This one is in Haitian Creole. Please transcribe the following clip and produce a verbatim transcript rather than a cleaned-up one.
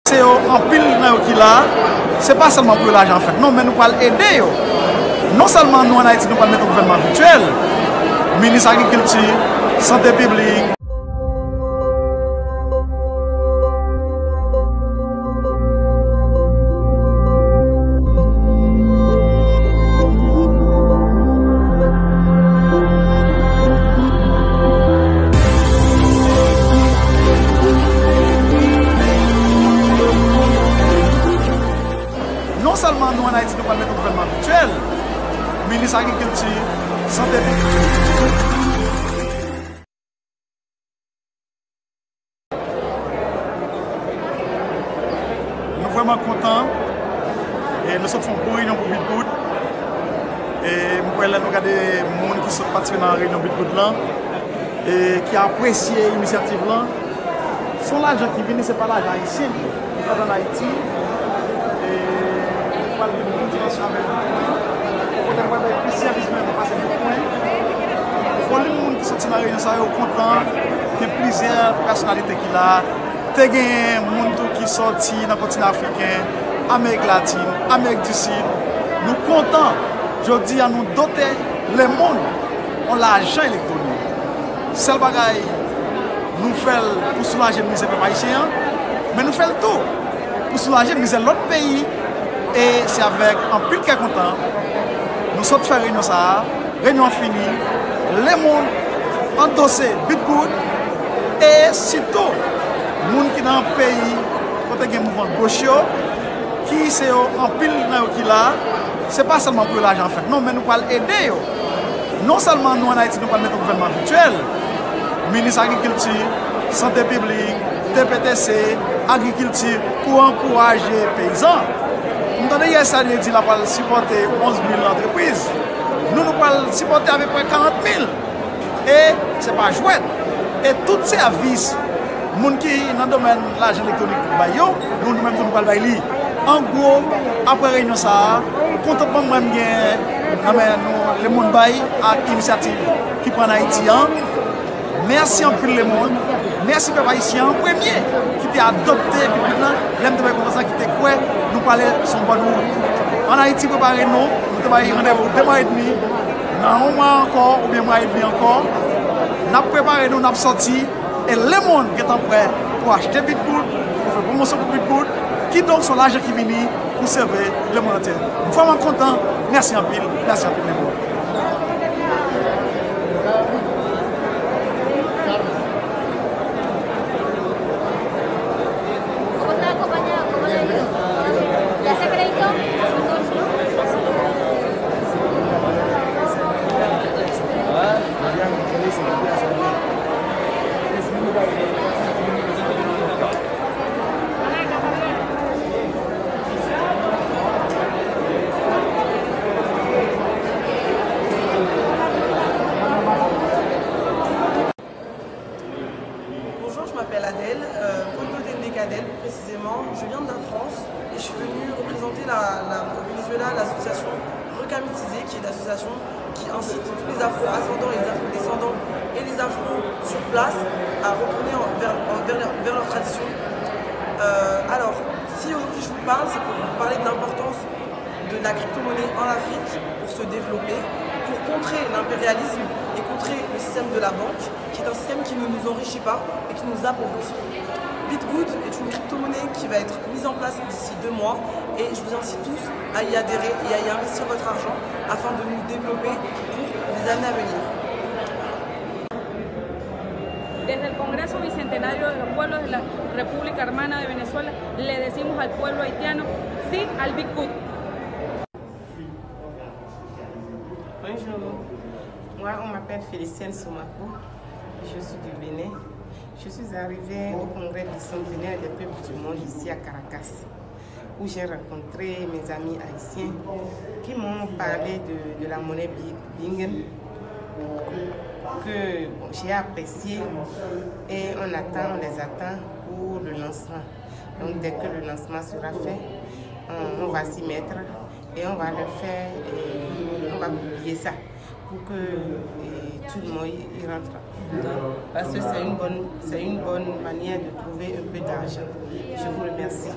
Se yo, anpil nan yo ki la, se pa sèlman pou yo lajan an fèt, non, men nou pral ede yo. Non sèlman nou ann Ayiti, nou pral mete yon gouvènman vityèl, minis agrikilti, sante piblik. Non sèlman nou ann Ayiti, nou pral mete yon gouvènman vityèl, minis agrikilti, sante piblik. Nou vrèman kontan. E nou sot fè yon gwo reyinyon pou Bit Goud. E m kwè lè nou gade moun ki sot patisipe nan reyinyon Bit Goud lan, e ki apresye inisyativ lan, se yon lajan ki vini, se pa lajan ayisyen li ye. Li fèt ann Ayiti. E nou pral vin yon dimansyon avèk nou. Kote nou pral bay plis sèvis menm pase nou pwen. Volim moun ki soti nan reyinyon sa yo kontan. Gen plizyè pèsonalite ki la. Te genyen moun tou ki soti nan kontinan afriken, Amerik Latin, Amerik di Sid. Nou kontan, jodi a nou dote lemonn yon lajan elektwonik. Sèl bagay, nou fè l pou soulaje mizè pèp ayisyen an, men nou fè l tou pou soulaje mizè lòt peyi. E se avèk anpil kè kontan nou sot fè reyinyon sa a. Reyinyon an fini, lemonn andose Bit Goud, e sitou moun ki nan peyi kote gen mouvman goch yo, ki se yo anpil nan yo ki la, se pa sèlman pou yo lajan an fèt, non, men nou pral ede yo. Non sèlman nou ann Ayiti, nou pral mete yon gouvènman vityèl, minis agrikilti, sante piblik, T P T C, agrikilti, pou ankouraje peyizan. M tande U S A I D di l ap pral sipòte onz mil antrepriz. Nou, nou pral sipòte apeprè karant mil. E se pa jwèt. E tout sèvis moun ki nan domèn lajan elektwonik bay yo, nou, nou menm tou nou pral bay li. An gwo, apre reyinyon sa a, kontantman mwen m gen nan men nou, lemonn bay ak inisyativ ki pran ann Ayiti an. Mèsi anpil lemonn. Mèsi pèp ayisyen an premye ki te adopte Bit Goud lan, lè m te bay konferans lan, ki te kwè nou prale sou yon bòn wout. Ann Ayiti prepare nou, nou te bay randevou de mwa edmi, nan yon mwa ankò oubyen mwa edmi ankò, n ap prepare nou, n ap sòti, e lemonn gentan prè pou achte Bit Goud, pou fè pwomosyon pou Bit Goud, kidonk se yon lajan ki vini pou sèvi lemonn antye. M vrèman kontan, mèsi anpil, mèsi anpil lemonn. Bonjour, je m'appelle Adèle, euh, Kondo Dende Kadel plus précisément. Je viens de la France et je suis venue représenter la, la, au Venezuela l'association Recamétisés, qui est l'association qui incite tous les Afro-ascendants et les Afro-descendants et les Afro sur place à retourner en- vers, en- vers leur, vers leur tradition. Euh, alors, si aujourd'hui je vous parle, c'est pour vous parler de l'importance de la crypto-monnaie en Afrique pour se développer, pour contrer l'impérialisme et contrer le système de la banque, qui est un système qui ne nous enrichit pas et qui nous appauvrit. Bitgood est une crypto-monnaie qui va être mise en place d'ici deux mois et je vous incite tous à y adhérer et à y investir votre argent afin de nous développer pour les années à venir. Desde el Congreso Bicentenario de los Pueblos de la República Hermana de Venezuela, le decimos al pueblo haitiano sí al Bitgood. Bonjour, moi on m'appelle Félicienne Soumako, je suis du Bénin. Je suis arrivée au congrès bicentenaire des peuples du monde ici à Caracas, où j'ai rencontré mes amis haïtiens qui m'ont parlé de, de la monnaie bi- Bingen, que bon, j'ai apprécié et on attend, on les attend pour le lancement. Donc dès que le lancement sera fait, on, on va s'y mettre et on va leur faire, euh, on va publier ça pour que euh, tout le monde y rentre. Parce que c'est une bonne, c'est une bonne manière de trouver un peu d'argent. Je vous remercie.